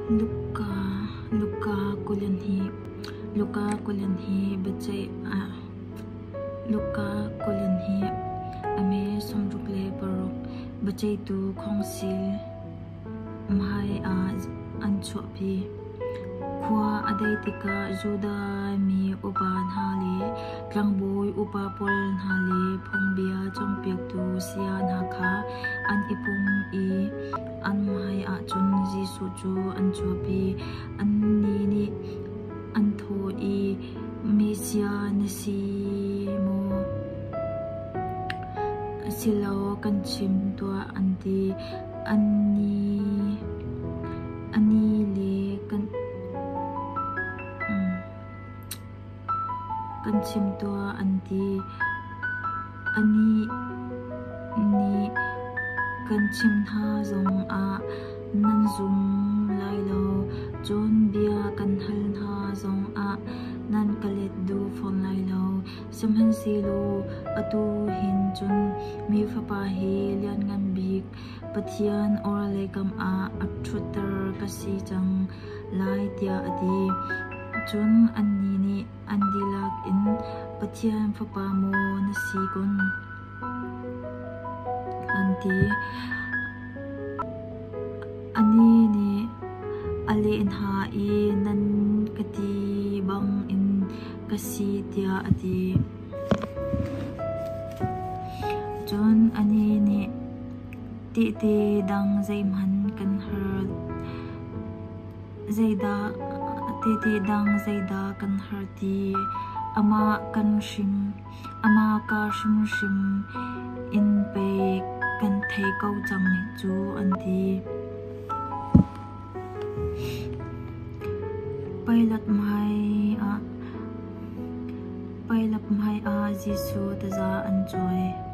Luka 22 Luka 22 biaceih ah Luka 22 a me 66 biaceihtu khawngsil hmai ah an chuahpi. Khua a dei tikah Judah mi upa hna le tlangbawi upa pawl hna le phungbia cawnpiaktu saya hna kha an i pum i an hmaiah cun Jesuh cu an chuahpi. Annih nih an thawh i, Messiah na si maw? Silo kan chim tuah, an ti. Anih le kan chim tuah, an ti. Anih nih kan chimh hna zongah nan zum lai lo, cun bia kan hal hna zongah nan ka let duh fawn lai lo. Sihmanhsehlaw atu hin cun Mi Fapa hi Lianngan Bik Pathian orhlei kam ah a ṭhutter ka si cang lai, tiah a ti. Cun annih nih an dihlak in, Pathian Fapa maw na si kun? An ti. Anih nih a leh hna i, Nan ka ti bangin ka si, tiah a ti. Cun anih nih, Tehte dang zeihmanh kan har. Tehte dang zeidah kan har ti? Amah ka hrimhrim in pei kan theih ko cang cu, an ti. Pilat hmaiah Jesuh taza an cawi.